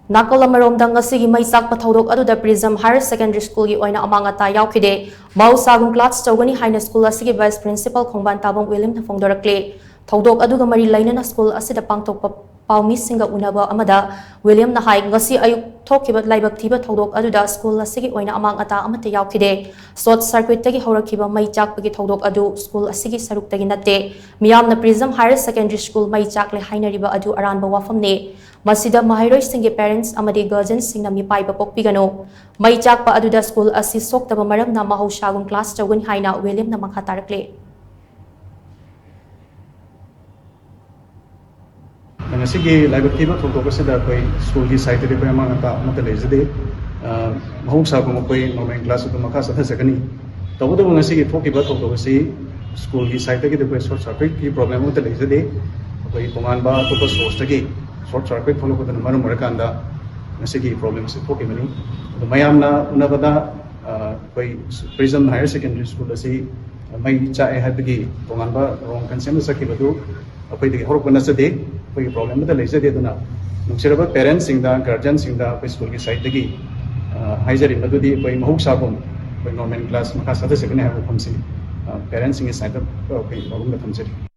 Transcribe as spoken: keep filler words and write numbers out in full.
ꯅꯥꯀꯜ ꯑꯃꯔꯣꯝꯗ, ꯉꯁꯤꯒꯤ ꯃꯩ ꯆꯥꯛꯄ ꯊꯧꯗꯣꯛ ꯑꯗꯨꯗ ꯄ꯭ꯔꯤꯖꯝ ꯍꯥꯌꯔ ꯁꯦꯀꯦꯟꯗꯔꯤ ꯁ꯭ꯀꯨꯜꯒꯤ ꯑꯣꯏꯅ ꯑꯃꯥꯡ ꯑꯇꯥ ꯌꯥꯎꯈꯤꯗꯦ꯫ ꯃꯍꯧꯁꯥꯒꯨꯝ ꯀ꯭ꯂꯥꯁ ꯇꯧꯒꯅꯤ ꯍꯥꯏꯅ ꯁ꯭ꯀꯨꯜ ꯑꯁꯤꯒꯤ ꯚꯥꯏꯁ ꯄ꯭ꯔꯤꯟꯁꯤꯄꯥꯜ ꯈꯣꯡꯕꯥꯟ ꯇꯥꯕꯝ ꯋꯤꯂꯤꯌꯝꯅ ꯐꯣꯡꯗꯣꯔꯛꯂꯤ꯫ ꯊꯧꯗꯣꯛ ꯑꯗꯨꯒ ꯃꯔꯤ ꯂꯩꯅꯅ ꯁ꯭ꯀꯨꯜ ꯑꯁꯤꯗ ꯄꯥꯡꯊꯣꯛꯄ ꯄꯥꯎꯃꯤꯁꯤꯡꯒ ꯎꯅꯕ ꯑꯃꯗ ꯋꯤꯂꯤꯌꯝꯅ ꯍꯥꯏ, ꯉꯁꯤ ꯑꯌꯨꯛ ꯊꯣꯛꯈꯤꯕ ꯂꯥꯏꯕꯛ ꯊꯤꯕ ꯊꯧꯗꯣꯛ ꯑꯗꯨꯗ ꯁ꯭ꯀꯨꯜ ꯑꯁꯤꯒꯤ ꯑꯣꯏꯅ ꯑꯃꯥꯡ ꯑꯇꯥ ꯑꯃꯠꯇ ꯌꯥꯎꯈꯤꯗꯦ꯫ ꯁꯣꯔꯠ ꯁꯔꯀ꯭ꯌꯨꯠꯇꯒꯤ ꯍꯧꯔꯛꯈꯤꯕ ꯃꯩ ꯆꯥꯛꯄꯒꯤ ꯊꯧꯗꯣꯛ ꯑꯗꯨ ꯁ꯭ꯀꯨꯜ ꯑꯁꯤꯒꯤ ꯁꯔꯨꯛꯇꯒꯤ ꯅꯠꯇꯦ꯫ ꯃꯤꯌꯥꯝꯅ ꯄ꯭ꯔꯤꯖꯝ ꯍꯥꯌꯔ ꯁꯦꯀꯦꯟꯗꯔꯤ ꯁ꯭ꯀꯨꯜ ꯃꯩ ꯆꯥꯛꯂꯦ ꯍꯥꯏꯅꯔꯤꯕ ꯑꯗꯨ ꯑꯔꯥꯟꯕ ꯋꯥꯐꯝꯅꯤ꯫ ꯃꯁꯤꯗ ꯃꯍꯩꯔꯣꯏꯁꯤꯡꯒꯤ ꯄꯦꯔꯦꯟꯠꯁ ꯑꯃꯗꯤ ꯒꯥꯔꯖꯤꯌꯟꯁꯤꯡꯅ ꯃꯤꯄꯥꯏꯕ ꯄꯣꯛꯄꯤꯒꯅꯨ꯫ ꯃꯩ ꯆꯥꯛꯄ ꯑꯗꯨꯗ ꯁ꯭ꯀꯨꯜ ꯑꯁꯤ ꯁꯣꯛꯇꯕ ꯃꯔꯝꯅ ꯃꯍꯧꯁꯥꯒꯨꯝ ꯀ꯭ꯂꯥꯁ ꯇꯧꯒꯅꯤ ꯍꯥꯏꯅ ꯋꯤꯂꯤꯌꯝꯅ ꯃꯈꯥ ꯇꯥꯔꯛꯂꯤ꯫ ꯉꯁꯤꯒꯤ ꯂꯥꯏꯕꯛ ꯊꯤꯕ ꯊꯧꯗꯣꯛ ꯑꯁꯤꯗ ꯑꯩꯈꯣꯏ ꯁ꯭ꯀꯨꯜꯒꯤ ꯁꯥꯏꯠꯇꯗꯤ ꯑꯩꯈꯣꯏ ꯑꯃꯥꯡ ꯑꯇꯥ ꯑꯃꯠꯇ ꯂꯩꯖꯗꯦ꯫ ꯑ, ꯃꯍꯧꯁꯥꯒꯨꯝ ꯑꯩꯈꯣꯏ ꯅꯣꯔꯃꯦꯜ ꯀ꯭ꯂꯥꯁ ꯑꯗꯨꯝ ꯃꯈꯥ ꯆꯠꯊꯖꯒꯅꯤ꯫ ꯇꯧꯕꯇꯕꯨ ꯉꯁꯤꯒꯤ ꯊꯣꯛꯈꯤꯕ ꯊꯧꯗꯣꯛ ꯑꯁꯤ ꯁ꯭ꯀꯨꯜꯒꯤ ꯁꯥꯏꯠꯇꯒꯤꯗꯤ ꯑꯩꯈꯣꯏ ꯁꯣꯔꯠ ꯁꯔꯀ꯭ꯌꯨꯠꯀꯤ ꯄ꯭ꯔꯣꯕ꯭ꯂꯦꯝ ꯑꯃꯠꯇ ꯂꯩꯖꯗꯦ꯫ ꯑꯩꯈꯣꯏ ꯇꯣꯉꯥꯟꯕ ꯑꯇꯣꯞꯄ ꯁꯣꯔꯁꯇꯒꯤ ꯁꯣꯔꯠ ꯁꯔꯀ꯭ꯌꯨꯠ ꯊꯣꯛꯂꯛꯄꯗꯨꯅ ꯃꯔꯝ ꯑꯣꯏꯔꯀꯥꯟꯗ ꯉꯁꯤꯒꯤ ꯄ꯭ꯔꯣꯕ꯭ꯂꯦꯝ ꯑꯁꯤ ꯊꯣꯛꯈꯤꯕꯅꯤ꯫ ꯑꯗꯣ ꯃꯌꯥꯝꯅ ꯎꯅꯕꯗ, ꯑ, ꯑꯩꯈꯣꯏ ꯄ꯭ꯔꯤꯖꯝ ꯍꯥꯌꯔ ꯁꯦꯀꯦꯟꯗꯔꯤ ꯁ꯭ꯀꯨꯜ ꯑꯁꯤ ꯃꯩ ꯆꯥꯛꯑꯦ ꯍꯥꯏꯕꯒꯤ ꯇꯣꯉꯥꯟꯕ ꯔꯣꯡ ꯀꯟꯁꯦꯞ ꯑꯃ ꯆꯠꯈꯤꯕꯗꯨ ꯑꯩꯈꯣꯏꯗꯒꯤ ꯍꯧꯔꯛꯄ ꯅꯠꯆꯗꯦ, ꯑꯩꯈꯣꯏꯒꯤ ꯄ꯭ꯔꯣꯕ꯭ꯂꯦꯝ ꯑꯃꯠꯇ ꯂꯩꯖꯗꯦ꯫ ꯑꯗꯨꯅ ꯅꯨꯡꯁꯤꯔꯕ ꯄꯦꯔꯦꯟꯠꯁꯤꯡꯗ, ꯒꯥꯔꯖꯤꯌꯟꯁꯤꯡꯗ ꯑꯩꯈꯣꯏ ꯁ꯭ꯀꯨꯜꯒꯤ ꯁꯥꯏꯠꯇꯒꯤ, ꯑ, ꯍꯥꯏꯖꯔꯤ ꯃꯗꯨꯗꯤ ꯑꯩꯈꯣꯏ ꯃꯍꯧꯁꯥꯒꯨꯝ ꯑꯩꯈꯣꯏ ꯅꯣꯔꯃꯦꯜ ꯀ꯭ꯂꯥꯁ ꯃꯈꯥ ꯆꯠꯊꯖꯒꯅꯤ ꯍꯥꯏꯕ ꯋꯥꯐꯝꯁꯤ, ꯑ, ꯄꯦꯔꯦꯟꯠꯁꯤꯡꯒꯤ ꯁꯥꯏꯠꯇ ꯑꯩꯈꯣꯏ ꯋꯥꯐꯝꯗ ꯊꯝꯖꯔꯤ꯫